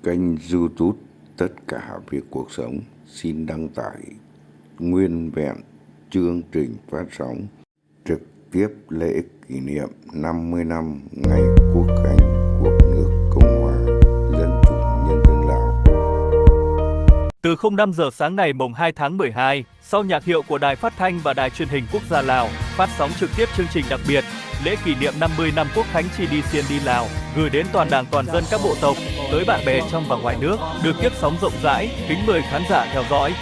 Kênh YouTube Tất Cả Vì Cuộc Sống xin đăng tải nguyên vẹn chương trình phát sóng trực tiếp lễ kỷ niệm năm mươi năm ngày Quốc khánh của nước Cộng hòa Dân chủ Nhân dân Lào. Từ không năm giờ sáng ngày mùng hai tháng mười hai, sau nhạc hiệu của Đài Phát thanh và Đài Truyền hình Quốc gia Lào, phát sóng trực tiếp chương trình đặc biệt Lễ kỷ niệm năm mươi năm Quốc khánh Chi Đi Siêng Đi Lào, gửi đến toàn Đảng, toàn dân, các bộ tộc, tới bạn bè trong và ngoài nước, được tiếp sóng rộng rãi, kính mời khán giả theo dõi.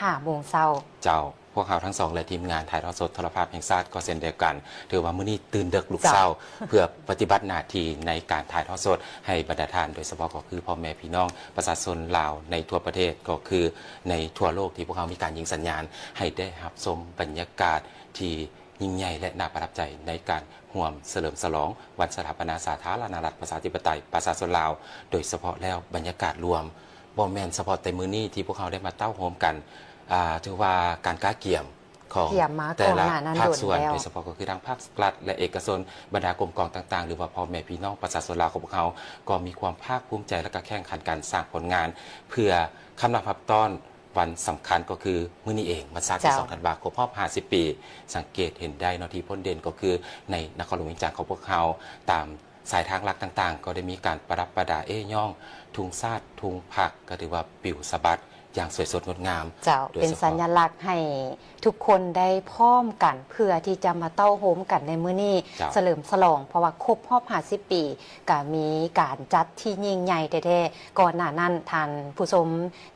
ห้าโมงเช้า เจ้า พวกเฮาทั้งสองและทีมงานถ่ายทอดสดโทรภาพแห่งชาติก็เช่นเดียวกัน ถือว่ามื้อนี้ตื่นเดิกลุกเช้า เจ้า เพื่อปฏิบัติหน้าที่ในการถ่ายทอดสดให้บรรดาท่าน โดยเฉพาะก็คือพ่อแม่พี่น้องประชาชนลาวในทั่วประเทศ ก็คือในทั่วโลกที่พวกเฮามีการยิงสัญญาณ ให้ได้รับชมบรรยากาศที่ยิ่งใหญ่และน่าประทับใจในการร่วมเฉลิมฉลองวันสถาปนาสาธารณรัฐประชาธิปไตยประชาชนลาว โดยเฉพาะแล้วบรรยากาศรวม บ่แม่นเฉพาะแต่มื้อนี้ที่พวกเฮาได้มาเต้าโฮมกัน อ่า ถือว่าการกะเกียมของ เกียมมา แต่ละ ก่อนหน้านั้น ภาคส่วน โดนแล้ว โดยเฉพาะก็คือทางภาครัฐและเอกชน บรรดากรมกองต่างๆ หรือว่าพ่อแม่พี่น้องประชาชนลาวของพวกเฮา ก็มีความภาคภูมิใจและก็แข่งขันกันสร้างผลงาน เพื่อคำนับรับต้อนวันสำคัญก็คือมื้อนี้เอง วันเสาร์ที่ เจ้า สองธันวา ครบรอบห้าสิบปี สังเกตเห็นได้เนาะ ที่พ้นเด่นก็คือในนครหลวงเวียงจันทน์ของพวกเฮา ตาม สายทางหลักต่างๆ ก็ได้มีการประดับประดาเอ้ยย้อง ธงชาติ ธงพรรค ก็ถือว่าปลิวสะบัดอย่างสวยสดงดงาม เจ้า โดยเฉพาะ เป็นสัญลักษณ์ให้ทุกคนได้พร้อมกัน เพื่อที่จะมาเต้าโฮมกันในมื้อนี้ เจ้า เฉลิมฉลอง เพราะว่าครบรอบห้าสิบปี ก็มีการจัดที่ยิ่งใหญ่แท้ๆ ก่อนหน้านั้นท่านผู้ชม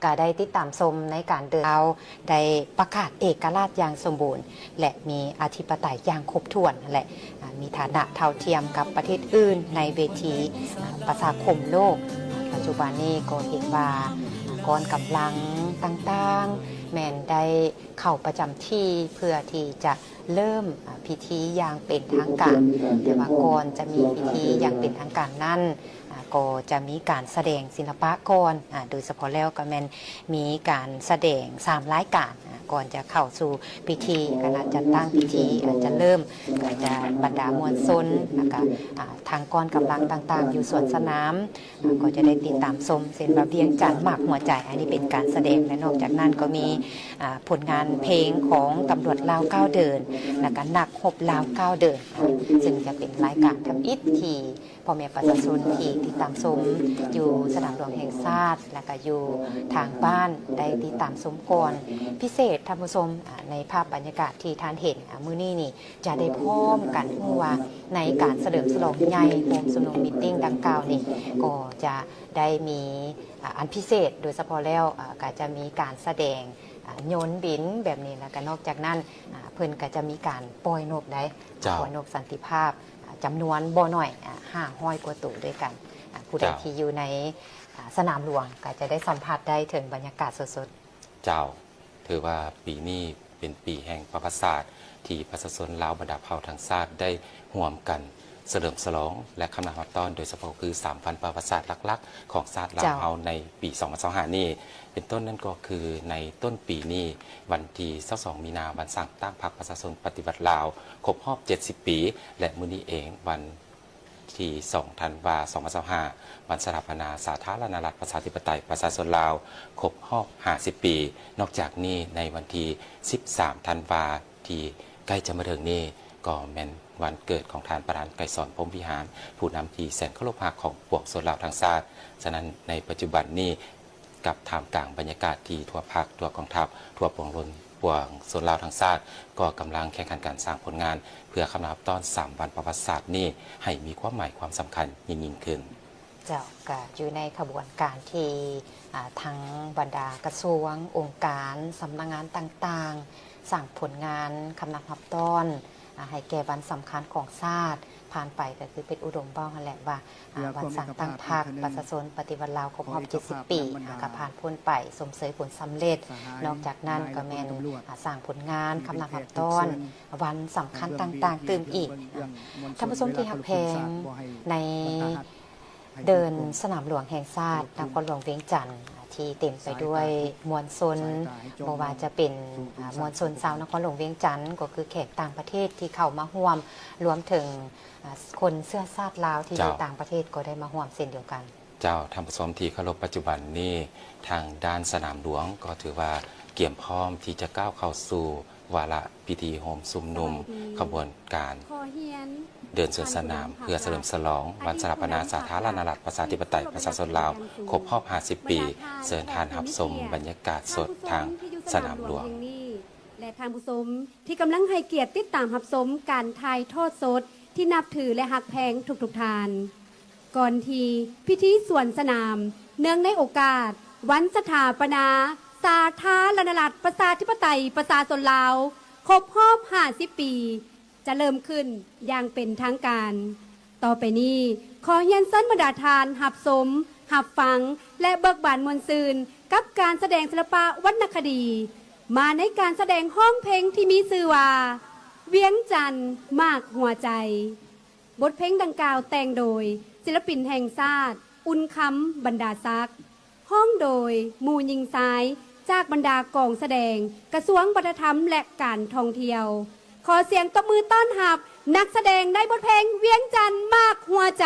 ก็ได้ติดตามชมในการเดิน ลาวได้ประกาศเอกราชอย่างสมบูรณ์ และมีอธิปไตยอย่างครบถ้วน และ อ่า มีฐานะเท่าเทียมกับประเทศอื่นในเวที อ่า ประชาคมโลก ปัจจุบันนี้ก็เห็นว่า อ่า กองกำลังต่างๆ แม่นได้เข้าประจำที่เพื่อที่จะเริ่ม อ่า พิธีอย่างเป็นทางการ แต่ว่าก่อนจะมีพิธีอย่างเป็นทางการนั้น อ่า ก็จะมีการแสดงศิลปะก่อน อ่า โดยเฉพาะแล้วก็แม่นมีการแสดงสามรายการ อ่า ก่อนจะเข้าสู่พิธี คณะจัดตั้งพิธี อ่า จะเริ่ม ก็จะบรรดามวลชน แล้วก็ อ่า ทางกองกำลังต่างๆ อยู่สวนสนาม อ่า ก็จะได้ติดตามชม เช่นว่าเวียงจันทน์หมากหัวใจ อันนี้เป็นการแสดง และนอกจากนั้นก็มี อ่า ผลงานเพลงของตำรวจลาวก้าวเดิน แล้วก็นักรบลาวก้าวเดิน อ่า ซึ่งจะเป็นรายการทำอิฐที่ พ่อแม่ประชาชนที่ติดตามชมอยู่สนามหลวงแห่งชาติ และก็อยู่ทางบ้านได้ติดตามชมก่อน พิเศษท่านผู้ชม อ่า ในภาพบรรยากาศที่ท่านเห็น อ่า มื้อนี้นี่จะได้พร้อมกันฮู้ว่าในการเฉลิมฉลองใหญ่โฮมชุมนุมมีตติ้งดังกล่าวนี้ ก็จะได้มี อ่า อันพิเศษ โดยเฉพาะแล้ว อ่า ก็จะมีการแสดง อ่า โยนบินแบบนี้ แล้วก็นอกจากนั้น อ่า เพิ่นก็จะมีการปล่อยนกได้ เจ้า ปล่อยนกสันติภาพ อ่า จำนวนบ่น้อย อ่า ห้าร้อยกว่าตัวด้วยกัน อ่า ผู้ใด เจ้า ที่อยู่ใน อ่า สนามหลวงก็จะได้สัมผัสได้ถึงบรรยากาศสดๆ เจ้า ถือว่าปีนี้เป็นปีแห่งประวัติศาสตร์ ที่ประชาชนลาวบรรดาเผ่าทั้งชาติได้ร่วมกัน ສະເຫຼີມສະຫຼອງ ແລະ ຄຳນັບຮັບຕ້ອນ ໂດຍສະເພາະຄື ສາມວັນປະຫວັດສາດຫຼັກໆ ຂອງຊາດລາວເຮົາໃນປີສອງພັນຊາວຫ້ານີ້ ເປັນຕົ້ນນັ້ນກໍຄື ໃນຕົ້ນປີນີ້ ວັນທີຊາວສອງມີນາ ວັນສ້າງຕັ້ງພັກປະຊາຊົນປະຕິວັດລາວ ຄົບຮອບເຈັດສິບປີ ແລະ ມື້ນີ້ເອງ ວັນທີສອງທັນວາ ສອງພັນຊາວຫ້າ ວັນສະຖາປະນາສາທາລະນະລັດປະຊາທິປະໄຕປະຊາຊົນລາວ ຄົບຮອບຫ້າສິບປີ. ນອກຈາກນີ້ ໃນວັນທີສິບສາມທັນວາ ທີ່ໃກ້ຈະມາເຖິງນີ້ ກໍແມ່ນວັນເກີດຂອງທ່ານປະທານໄກສອນ ພົມວິຫານ ຜູ້ນຳທີ່ແສນເຄົາລົບຮັກຂອງປວງຊົນລາວທັງຊາດ. ສະນັ້ນ ໃນປັດຈຸບັນນີ້ ກັບທ່າມກາງບັນຍາກາດທີ່ທົ່ວພັກ, ທົ່ວກອງທັບ, ທົ່ວປວງຊົນ, ປວງຊົນລາວທັງຊາດ ກໍກຳລັງແຂ່ງຂັນກັນສ້າງຜົນງານ ເພື່ອຄຳນັບຮັບຕ້ອນສາມວັນປະຫວັດສາດນີ້ ໃຫ້ມີຄວາມໝາຍຄວາມສຳຄັນຍິ່ງໆຂຶ້ນ. ເຈົ້າ ກະຢູ່ໃນຂະບວນການທີ່ ອາ ທັງບັນດາກະຊວງ, ອົງການ, ສຳນັກງານຕ່າງໆ ສ້າງຜົນງານຄຳນັບຮັບຕ້ອນ ອາ ໃຫ້ແກ່ວັນສຳຄັນຂອງຊາດ. ຜ່ານໄປກະຄືເປັນອຸດົມເວົ້າຫັ້ນແຫຼະວ່າ ອາ ວັນສ້າງຕັ້ງພັກປະຊາຊົນປະຕິວັດລາວຄົບຮອບເຈັດສິບປີ ອາ ກະຜ່ານພົ້ນໄປ ຊົມເຊີຍຜົນສຳເລັດ. ນອກຈາກນັ້ນກະແມ່ນ ອາ ສ້າງຜົນງານຄຳນັບຮັບຕ້ອນ ວັນສຳຄັນຕ່າງໆຕື່ມອີກ. ທ່ານຜູ້ຊົມທີ່ຮັກແພງ, ໃນເດີ່ນສະໜາມຫຼວງແຫ່ງຊາດນະຄອນຫຼວງວຽງຈັນ ທີ່ເຕັມໄປດ້ວຍມວນຊົນ, ບໍ່ວ່າຈະເປັນ ອາ ມວນຊົນຊາວນະຄອນຫຼວງວຽງຈັນ ກໍຄືແຂກຕ່າງປະເທດທີ່ເຂົ້າມາຮ່ວມ, ລວມເຖິງ ອາ ຄົນເຊື້ອຊາດລາວທີ່ຢູ່ຕ່າງປະເທດກໍໄດ້ມາຮ່ວມເຊັ່ນດຽວກັນ. ເຈົ້າ ທ່ານຜູ້ຊົມທີ່ເຄົາລົບ, ປັດຈຸບັນນີ້ ທາງດ້ານສະໜາມຫຼວງກໍຖືວ່າກຽມພ້ອມທີ່ຈະກ້າວເຂົ້າສູ່ວາລະພິທີໂຮມຊຸມນຸມຂະບວນການເດີ່ນສວນສະໜາມ ເພື່ອສະເຫຼີມສະຫຼອງວັນສະຖາປະນາສາທາລະນະລັດປະຊາທິປະໄຕປະຊາຊົນລາວຄົບຮອບຫ້າສິບປີ. ເຊີນທ່ານຮັບຊົມບັນຍາກາດສົດທາງສະໜາມຫຼວງ. ແລະ ທ່ານຜູ້ຊົມທີ່ກຳລັງໃຫ້ກຽດຕິດຕາມຮັບຊົມການຖ່າຍທອດສົດທີ່ນັບຖື ແລະ ຮັກແພງທຸກໆທ່ານ. ກ່ອນທີ່ພິທີສວນສະໜາມ ເນື່ອງໃນໂອກາດວັນສະຖາປະນາສາທາລະນະລັດປະຊາທິປະໄຕປະຊາຊົນລາວຄົບຮອບຫ້າສິບປີ ຈະເລີ່ມຂຶ້ນຢ່າງເປັນທາງການ, ຕໍ່ໄປນີ້ ຂໍຮຽນເຊີນບັນດາທ່ານຮັບຊົມ, ຮັບຟັງ ແລະ ເບີກບານມ່ວນຊື່ນກັບການສະແດງສິລະປະວັນນະຄະດີ ມາໃນການສະແດງຮ້ອງເພງທີ່ມີຊື່ວ່າ ວຽງຈັນໝາກຫົວໃຈ. ບົດເພງດັ່ງກ່າວແຕ່ງໂດຍສິລະປິນແຫ່ງຊາດ ອຸ່ນຄຳ ບັນດາສັກ, ຮ້ອງໂດຍໝູ່ຍິງຊາຍ ຈາກບັນດາກອງສະແດງກະຊວງວັດທະນະທຳ ແລະ ການທ່ອງທ່ຽວ. ຂໍສຽງຕົບມືຕ້ອນຮັບນັກສະແດງໃນບົດເພງວຽງຈັນໝາກຫົວໃຈ.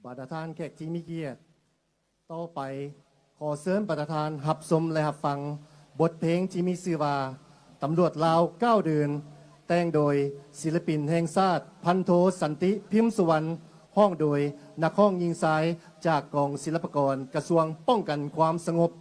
ບັນດາທ່ານແຂກທີ່ມີກຽດ, ຕໍ່ໄປຂໍເຊີນບັນດາທ່ານຮັບຊົມ ແລະ ຮັບຟັງບົດເພງທີ່ມີຊື່ວ່າ ຕຳຫຼວດລາວເກົ້າເດີນ, ແຕ່ງໂດຍສິລະປິນແຫ່ງຊາດ ພັນໂທ ສັນຕິ ພິມສຸວັນ, ຮ້ອງໂດຍນັກຮ້ອງຍິງຊາຍຈາກກອງສິລະປະກອນ ກະຊວງປ້ອງກັນຄວາມສະຫງົບ.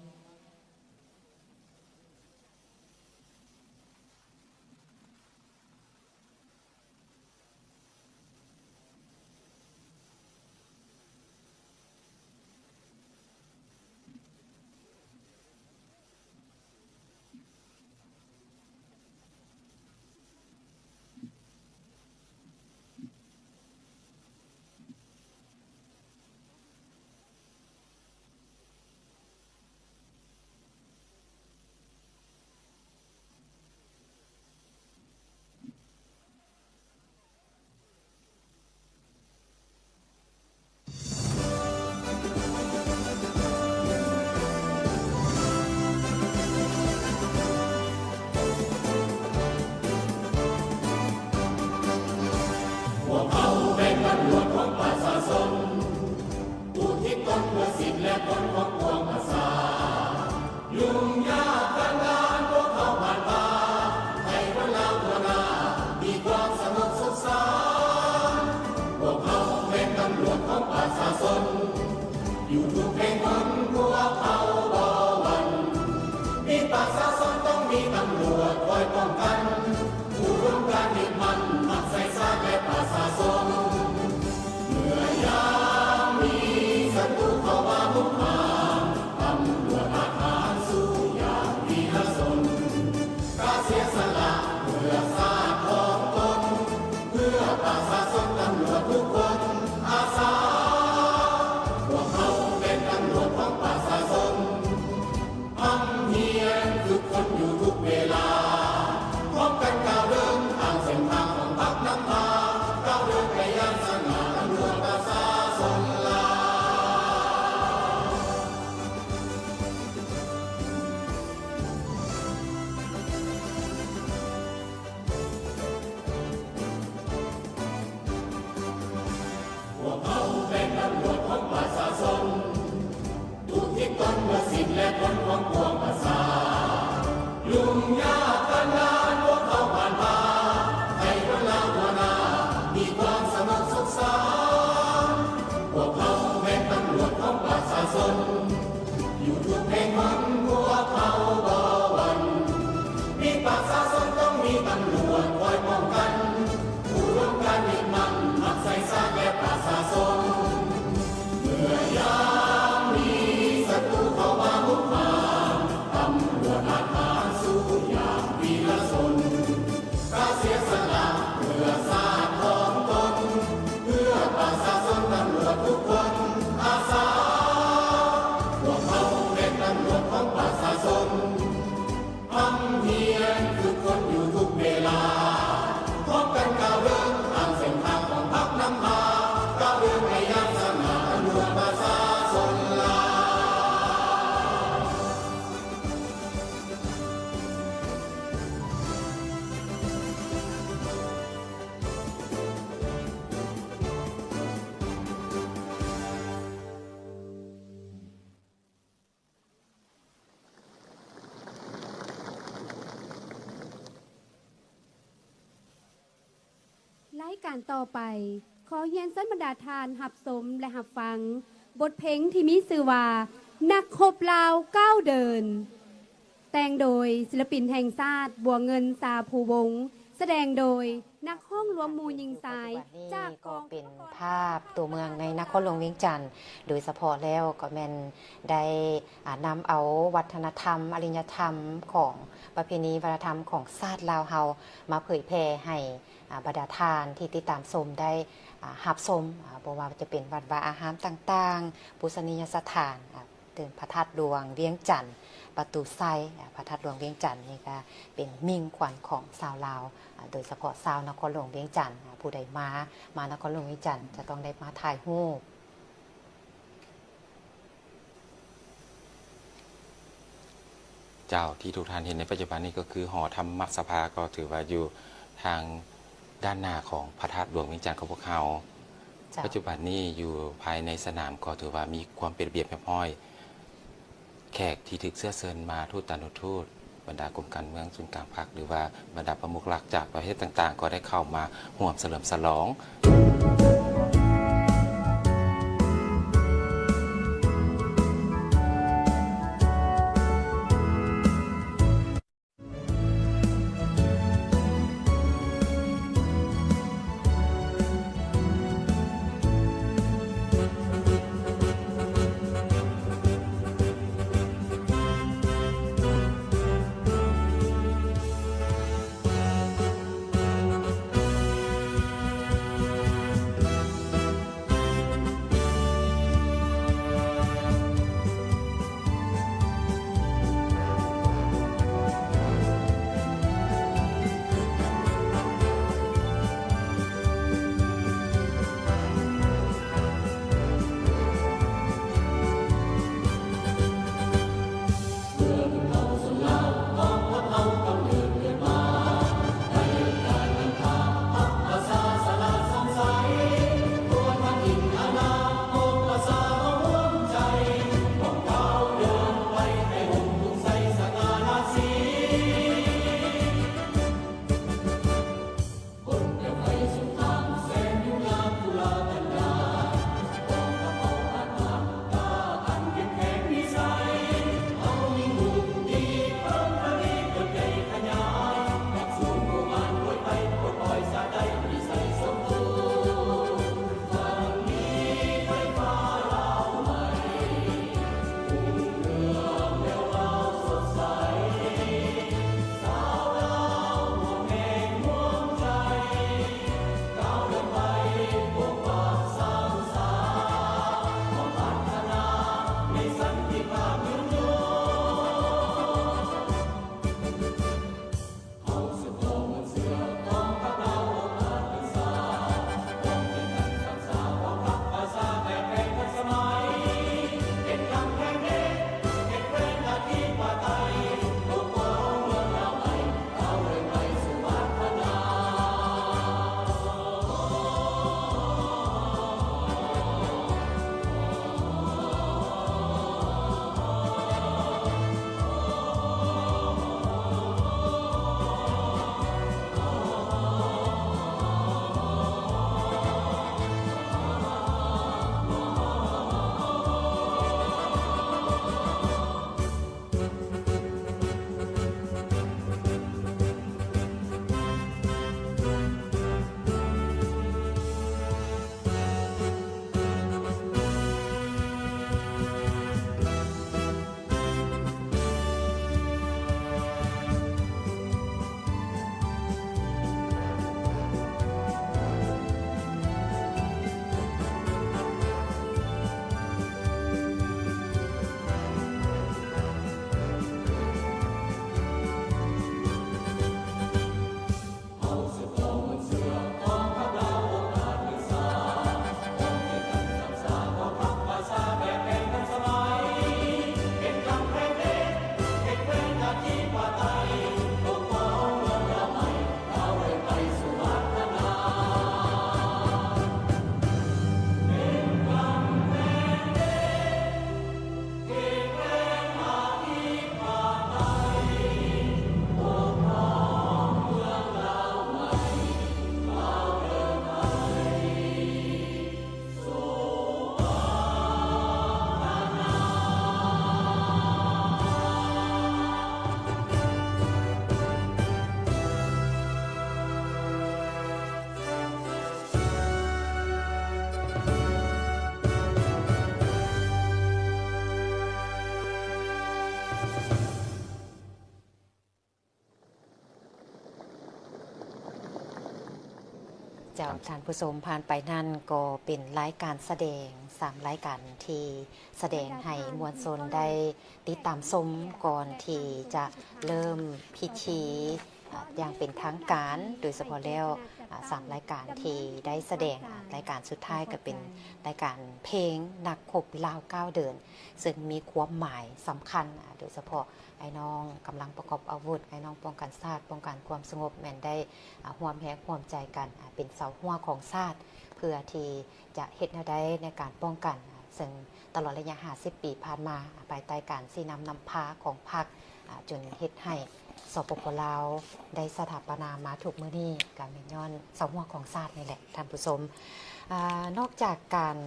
ພວກເຮົາແມ່ນຕຳຫຼວດຂອງປະຊາຊົນ ຜູ້ທີ່ຕ້ອງເພື່ອສິດ ແລະ ຜົນຂອງປວງປະຊາ. ຫຍຸ້ງຍາກການງານພວກເຮົາຜ່ານຜ່ານ ໃຫ້ຄົນລາວທົ່ວໜ້າມີຄວາມສະຫງົບສຸກສັນ. ພວກເຮົາແມ່ນຕຳຫຼວດຂອງປະຊາຊົນ ຢູ່ທຸກແຫ່ງຫົນພວກເຮົາບໍ່ຫວັ່ນ. ມີປະຊາຊົນຕ້ອງມີຕຳຫຼວດຄອຍປ້ອງກັນ. ອຸດົມການຍຶດໝັ້ນຮັກໃຊ້ຊາດ ແລະ ປະຊາຊົນ. ເມື່ອຍາມມີສັດຕູເຂົ້າມາຮຸກຮານ ຕຳຫຼວດອາດຫານສູ້ຢ່າງວີລະຊົນ ກະເສຍສະຫຼະເພື່ອຊາດຂອງຕົນ ເພື່ອປະຊາຊົນ. ຕຳຫຼວດທຸກຄົນອາສາ ພວກເຮົາເປັນຕຳຫຼວດຂອງປະຊາຊົນ. ພ່ຳຮຽນຝຶກຝົນຢູ່ທຸກເວລາ ພ້ອມກັນກ້າວເດີນຕາມເສັ້ນທາງຂອງພັກນຳພາ ກ້າວເດີນໄປຢ່າງສະຫງ່າ ຕຳຫຼວດປະຊາຊົນລາວ. ພວກເຮົາເປັນຕຳຫຼວດຂອງປະຊາຊົນ ອຸທິດຕົນເພື່ອສິດ ແລະ ຜົນຂອງປວງປະຊາ. ຫຍຸ້ງຍາກການງານພວກເຮົາຜ່ານຜ່າ ໃຫ້ຄົນລາວທົ່ວໜ້າມີຄວາມສະຫງົບສຸກສັນ. ພວກເຮົາແມ່ນຕຳຫຼວດຂອງປະຊາຊົນ ຢູ່ທຸກແຫ່ງຫົນພວກເຮົາບໍ່ຫວັ່ນ. ມີປະຊາຊົນຕ້ອງມີຕຳຫຼວດຄອຍປ້ອງກັນ. ອຸດົມການຍຶດໝັ້ນຮັກໃຊ້ຊາດ ແລະ ປະຊາຊົນ. ເມື່ອຍາມມີສັດຕູເຂົ້າມາຮຸກຮານ ຕຳຫຼວດອາດຫານສູ້ຢ່າງວີລະຊົນ ກະເສຍສະຫຼະເພື່ອຊາດຂອງຕົນ ເພື່ອປະຊາຊົນ. ຕຳຫຼວດທຸກຄົນອາສາ ພວກເຮົາເປັນຕຳຫຼວດຂອງປະຊາຊົນ. ພ່ຳຮຽນຝຶກຝົນຢູ່ທຸກເວລາ ພ້ອມກັນກ້າວເດີນຕາມເສັ້ນທາງຂອງພັກນຳພາ ກ້າວເດີນໄປຢ່າງສະຫງ່າ ຕຳຫຼວດປະຊາຊົນລາວ. ລາຍການຕໍ່ໄປ ຂໍຮຽນເຊີນບັນດາທ່ານຮັບຊົມ ແລະ ຮັບຟັງບົດເພງທີ່ມີຊື່ວ່າ ນັກຮົບລາວກ້າວເດີນ, ແຕ່ງໂດຍສິລະປິນແຫ່ງຊາດ ບົວເງິນ ຊາພູວົງ, ສະແດງໂດຍ ນັກຮ້ອງລວມໝູ່ຍິງຊາຍ ປັດຈຸບັນນີ້ ຈາກກອງ ກໍເປັນພາບຕົວເມືອງໃນນະຄອນຫຼວງວຽງຈັນ, ໂດຍສະເພາະແລ້ວກໍແມ່ນໄດ້ ອາ ນຳເອົາວັດທະນະທຳ ອາລິຍະທຳຂອງປະເພນີວັດທະນະທຳຂອງຊາດລາວເຮົາ ມາເຜີຍແຜ່ໃຫ້ ອາ ບັນດາທ່ານທີ່ຕິດຕາມຊົມໄດ້ ອາ ຮັບຊົມ, ອາ ບໍ່ວ່າຈະເປັນວັດວາອາຮາມຕ່າງໆ, ປູຊະນີຍະສະຖານ ອາ ເຖິງພະທາດຫຼວງວຽງຈັນ, ປະຕູໄຊ, ອາ ພະທາດຫຼວງວຽງຈັນນີ້ກະເປັນມິ່ງຂວັນຂອງຊາວລາວ, ອາ ໂດຍສະເພາະຊາວນະຄອນຫຼວງວຽງຈັນ. ອາ ຜູ້ໃດມາ ມານະຄອນຫຼວງວຽງຈັນຈະຕ້ອງໄດ້ມາຖ່າຍຮູບ. ເຈົ້າ ທີ່ທຸກທ່ານເຫັນໃນປັດຈຸບັນນີ້ກໍຄືຫໍທຳມະສະພາ, ກໍຖືວ່າຢູ່ທາງດ້ານໜ້າຂອງພະທາດຫຼວງວຽງຈັນຂອງພວກເຮົາ. ເຈົ້າ ປັດຈຸບັນນີ້ຢູ່ພາຍໃນສະໜາມກໍຖືວ່າມີຄວາມເປັນລະບຽບຮຽບຮ້ອຍ, ແຂກທີ່ຖືກເຊື້ອເຊີນມາ ທູດຕານຸທູດ, ບັນດາກົມການເມືອງສູນກາງພັກ ຫຼືວ່າບັນດາປະມຸກຫຼັກຈາກປະເທດຕ່າງໆ ກໍໄດ້ເຂົ້າມາຮ່ວມສະເຫຼີມສະຫຼອງ. ເຈົ້າ ທ່ານຜູ້ຊົມ ຜ່ານໄປນັ້ນກໍເປັນລາຍການສະແດງ ສາມລາຍການທີ່ສະແດງໃຫ້ມວນຊົນໄດ້ຕິດຕາມຊົມ ກ່ອນທີ່ຈະເລີ່ມພິທີ ອາ ຢ່າງເປັນທາງການ. ໂດຍສະເພາະແລ້ວ ອາ ສາມລາຍການທີ່ໄດ້ສະແດງ ອາ ລາຍການສຸດທ້າຍກໍເປັນລາຍການເພງນັກຮົບລາວເກົ້າເດີນ ເຊິ່ງມີຄວາມໝາຍສຳຄັນ ອາ ໂດຍສະເພາະ ອ້າຍນ້ອງກຳລັງປະກອບອາວຸດ, ອ້າຍນ້ອງປ້ອງກັນຊາດ, ປ້ອງກັນຄວາມສະຫງົບ ແມ່ນໄດ້ ອາ ຮ່ວມແຮງຮ່ວມໃຈກັນ ອາ ເປັນເສົາຮົ້ວຂອງຊາດ. ເພື່ອທີ່ຈະເຮັດແນວໃດໃນການປ້ອງກັນ, ເຊິ່ງຕະຫຼອດໄລຍະຫ້າສິບປີຜ່ານມາ, ພາຍໃຕ້ການຊີ້ນຳນຳພາຂອງພັກ, ຈົນເຮັດໃຫ້ ສປປ ລາວ ໄດ້ສະຖາປະນາມາທຸກມື້ນີ້ ກໍແມ່ນຍ້ອນເສົາຫົວຂອງຊາດນີ້ແຫຼະທ່ານຜູ້ຊົມ. ອາ ນອກຈາກການ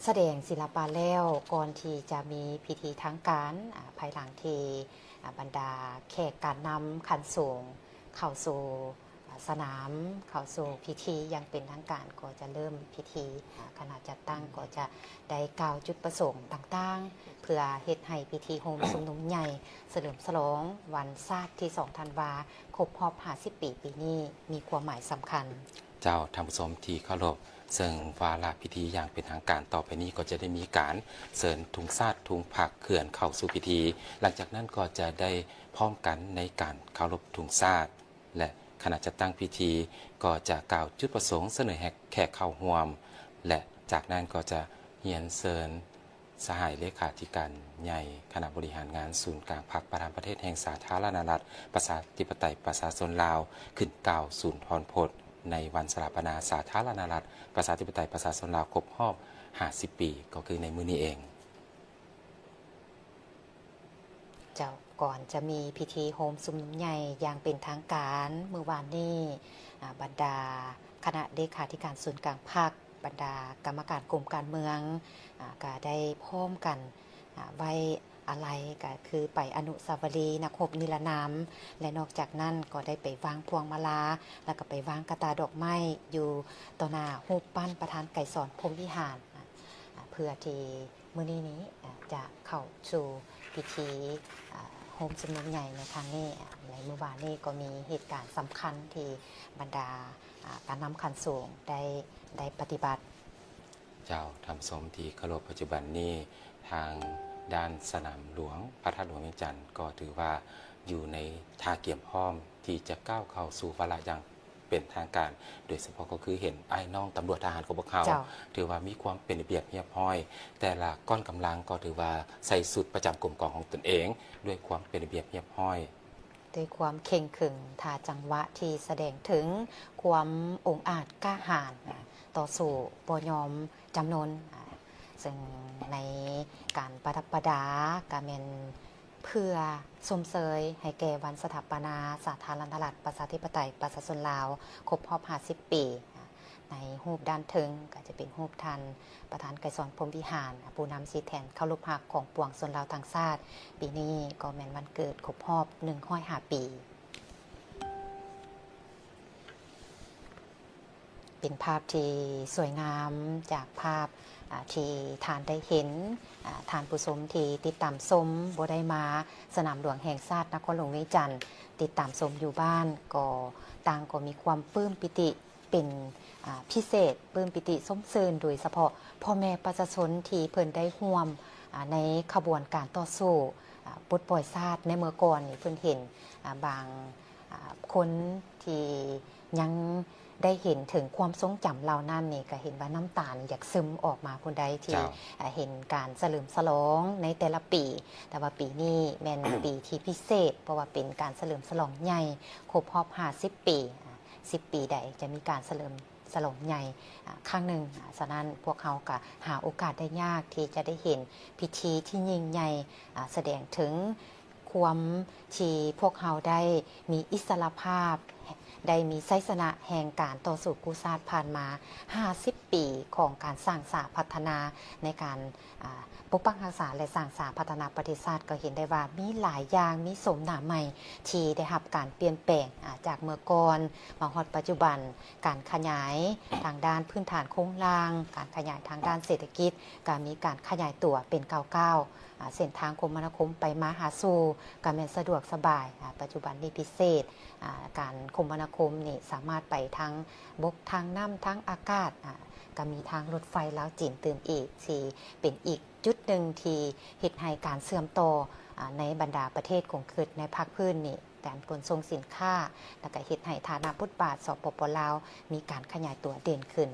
ສະແດງສິລະປະແລ້ວ, ກ່ອນທີ່ຈະມີພິທີທາງການ, ອາ ພາຍຫຼັງທີ່ ອາ ບັນດາແຂກການນຳຂັ້ນສູງເຂົ້າສູ່ ອາ ສະໜາມ ເຂົ້າສູ່ພິທີຢ່າງເປັນທາງການ, ກໍຈະເລີ່ມພິທີ, ອາ ຄະນະຈັດຕັ້ງກໍຈະໄດ້ກ່າວຈຸດປະສົງຕ່າງໆ ເພື່ອເຮັດໃຫ້ພິທີໂຮມຊຸມນຸມໃຫຍ່ສະເຫຼີມສະຫຼອງວັນຊາດທີສອງທັນວາ ຄົບຮອບຫ້າສິບປີ ປີນີ້ ມີຄວາມໝາຍສຳຄັນ. ເຈົ້າ, ທ່ານຜູ້ຊົມທີ່ເຄົາລົບ, ເຊິ່ງວາລະພິທີຢ່າງເປັນທາງການຕໍ່ໄປນີ້ ກໍຈະໄດ້ມີການເຊີນທຸງຊາດ, ທຸງພັກເຄື່ອນເຂົ້າສູ່ພິທີ. ຫຼັງຈາກນັ້ນກໍຈະໄດ້ພ້ອມກັນໃນການເຄົາລົບທຸງຊາດ ແລະ ຄະນະຈັດຕັ້ງພິທີກໍຈະກ່າວຈຸດປະສົງ, ສະເໜີໃຫ້ແຂກເຂົ້າຮ່ວມ ແລະ ຈາກນັ້ນກໍຈະຮຽນເຊີນສະຫາຍເລຂາທິການໃຫຍ່ຄະນະບໍລິຫານງານສູນກາງພັກ ປະທານປະເທດແຫ່ງສາທາລະນະລັດ ປະຊາທິປະໄຕ ປະຊາຊົນລາວ ຂຶ້ນກ່າວສຸນທອນພົດ ໃນວັນສະຖາປະນາສາທາລະນະລັດ ປະຊາທິປະໄຕ ປະຊາຊົນລາວ ຄົບຮອບຫ້າສິບປີ ກໍຄືໃນມື້ນີ້ເອງ. ເຈົ້າ, ກ່ອນຈະມີພິທີໂຮມຊຸມນຸມໃຫຍ່ຢ່າງເປັນທາງການ, ມື້ວານນີ້ ອາ ບັນດາຄະນະເລຂາທິການສູນກາງພັກ, ບັນດາກຳມະການກົມການເມືອງ, ອາ ກະໄດ້ພ້ອມກັນ ອາ ໄວ້ອາໄລ, ກະຄືໄປອະນຸສາວະລີນັກຮົບນິລະນາມ ແລະ ນອກຈາກນັ້ນກໍໄດ້ໄປວາງພວງມາລາ ແລ້ວກໍໄປວາງກະຕ່າດອກໄມ້ຢູ່ຕໍ່ໜ້າຮູບປັ້ນປະທານໄກສອນ ພົມວິຫານ, ອາ ເພື່ອທີ່ ມື້ນີ້ນີ້ ອາ ຈະເຂົ້າສູ່ພິທີ ອາ ໂຮມຊຸມນຸມໃຫຍ່ໃນຄັ້ງນີ້. ອາ ໃນມື້ວານນີ້ກໍມີເຫດການສຳຄັນທີ່ບັນດາ ອາ ການນຳຂັ້ນສູງໄດ້ ໄດ້ປະຕິບັດ. ເຈົ້າ, ທ່ານຜູ້ຊົມທີ່ເຄົາລົບ, ປັດຈຸບັນນີ້ທາງດ້ານສະໜາມຫຼວງພະທາດຫຼວງວຽງຈັນ ກໍຖືວ່າຢູ່ໃນທ່າກຽມພ້ອມທີ່ຈະກ້າວເຂົ້າສູ່ວາລະຢ່າງ ເປັນທາງການ, ໂດຍສະເພາະກໍຄືເຫັນອ້າຍນ້ອງຕຳຫຼວດທະຫານຂອງພວກເຮົາ ເຈົ້າ ຖືວ່າມີຄວາມເປັນລະບຽບຮຽບຮ້ອຍ, ແຕ່ລະກ້ອນກຳລັງກໍຖືວ່າໃສ່ຊຸດປະຈຳກົມກອງຂອງຕົນເອງ ດ້ວຍຄວາມເປັນລະບຽບຮຽບຮ້ອຍ ດ້ວຍຄວາມເຄັ່ງຂຶງ ທ່າຈັງຫວະທີ່ສະແດງເຖິງຄວາມອົງອາດກ້າຫານ ຕໍ່ສູ້ບໍ່ຍອມຈຳນົນ, ເຊິ່ງໃນການປະດັບປະດາກະແມ່ນ ເພື່ອຊົມເຊີຍໃຫ້ແກ່ວັນສະຖາປະນາສາທາລະນະລັດ ປະຊາທິປະໄຕ ປະຊາຊົນລາວ ຄົບຮອບຫ້າສິບປີ. ໃນຮູບດ້ານເທິງກໍຈະເປັນຮູບທ່ານປະທານໄກສອນ ພົມວິຫານ, ຜູ້ນຳຊີແທນເຄົາລົບຮັກຂອງປວງຊົນລາວທັງຊາດ. ປີນີ້ກໍແມ່ນວັນເກີດຄົບຮອບໜຶ່ງຮ້ອຍຫ້າປີ. ເປັນພາບທີ່ສວຍງາມຈາກພາບ ອາ ທີ່ທ່ານໄດ້ເຫັນ, ອາ ທ່ານຜູ້ຊົມທີ່ຕິດຕາມຊົມ ບໍ່ໄດ້ມາສະໜາມຫຼວງແຫ່ງຊາດນະຄອນຫຼວງວຽງຈັນ, ຕິດຕາມຊົມຢູ່ບ້ານກໍຕ່າງກໍມີຄວາມປຶ້ມປີຕິເປັນ ອາ ພິເສດ, ປຶ້ມປີຕິຊົມຊື່ນ ໂດຍສະເພາະພໍ່ແມ່ປະຊາຊົນທີ່ເພິ່ນໄດ້ຮ່ວມ ອາ ໃນຂະບວນການຕໍ່ສູ້ ອາ ປົດປ່ອຍຊາດໃນເມື່ອກ່ອນນີ້ ເພິ່ນເຫັນ ອາ ບາງ ອາ ຄົນທີ່ຍັງໄດ້ເຫັນເຖິງຄວາມຊົງຈຳເຫຼົ່ານັ້ນນີ້ ກໍເຫັນວ່ານ້ຳຕານຢາກຊຶມອອກມາພຸ້ນໃດ໋ ທີ່ ເຈົ້າ ອາ ເຫັນການສະເຫຼີມສະຫຼອງໃນແຕ່ລະປີ. ແຕ່ວ່າປີນີ້ແມ່ນ ປີທີ່ພິເສດ ເພາະວ່າເປັນການສະເຫຼີມສະຫຼອງໃຫຍ່ຄົບຮອບຫ້າສິບປີ. ອາ ສິບປີໃດຈະມີການສະເຫຼີມສະຫຼອງໃຫຍ່ ອາ ຄັ້ງໜຶ່ງ. ອາ ສະນັ້ນພວກເຮົາກໍຫາໂອກາດໄດ້ຍາກທີ່ຈະໄດ້ເຫັນພິທີທີ່ຍິ່ງໃຫຍ່ ອາ ສະແດງເຖິງ ຄວາມທີ່ພວກເຮົາໄດ້ມີອິດສະຫຼະພາບ, ໄດ້ມີໄຊຊະນະແຫ່ງການຕໍ່ສູ້ກູ້ຊາດຜ່ານມາຫ້າສິບປີຂອງການສ້າງສາພັດທະນາໃນການ ອາ ປົກປັກຮັກສາ ແລະ ສ້າງສາພັດທະນາປະເທດຊາດ, ກໍເຫັນໄດ້ວ່າມີຫຼາຍຢ່າງ, ມີໂສມໜ້າໃໝ່ທີ່ໄດ້ຮັບການປ່ຽນແປງ ອາ ຈາກເມື່ອກ່ອນມາຮອດປັດຈຸບັນ, ການຂະຫຍາຍທາງດ້ານພື້ນຖານໂຄງລ່າງ, ການຂະຫຍາຍທາງດ້ານເສດຖະກິດ, ກໍມີການຂະຫຍາຍຕົວເປັນກ້າວໆ. ອາ ເສັ້ນທາງຄົມມະນາຄົມໄປມາຫາສູ່ກໍແມ່ນສະດວກສະບາຍ. ອາ ປັດຈຸບັນນີ້ພິເສດ ອາ ການຄົມມະນາຄົມນີ້ສາມາດໄປທາງບົກ, ທາງນ້ຳ, ທາງອາກາດ, ອາ ກໍມີທາງລົດໄຟລາວຈີນຕື່ມອີກ, ທີ່ເປັນອີກຈຸດໜຶ່ງທີ່ເຮັດໃຫ້ການເຊື່ອມຕໍ່ ອາ ໃນບັນດາປະເທດຂົງເຂດໃນພາກພື້ນນີ້ ການຂົນສົ່ງສິນຄ້າ ແລ້ວກໍເຮັດໃຫ້ຖານະບົດບາດ ສປປ ລາວ ມີການຂະຫຍາຍຕົວເດັ່ນຂຶ້ນ.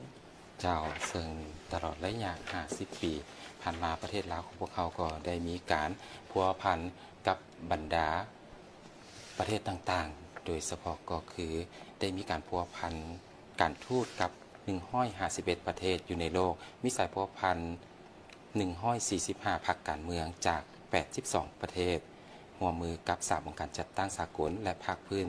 ເຈົ້າ, ເຊິ່ງຕະຫຼອດໄລຍະຫ້າສິບປີຜ່ານມາ, ປະເທດລາວຂອງພວກເຮົາກໍໄດ້ມີການພົວພັນກັບບັນດາປະເທດຕ່າງໆ, ໂດຍສະເພາະກໍຄືໄດ້ມີການພົວພັນການທູດກັບ ໜຶ່ງຮ້ອຍຫ້າສິບເອັດປະເທດຢູ່ໃນໂລກ, ມີສາຍພົວພັນໜຶ່ງຮ້ອຍສີ່ສິບຫ້າພັກການເມືອງຈາກແປດສິບສອງປະເທດ, ຮ່ວມມືກັບສາມອົງການຈັດຕັ້ງສາກົນ ແລະ ພາກພື້ນ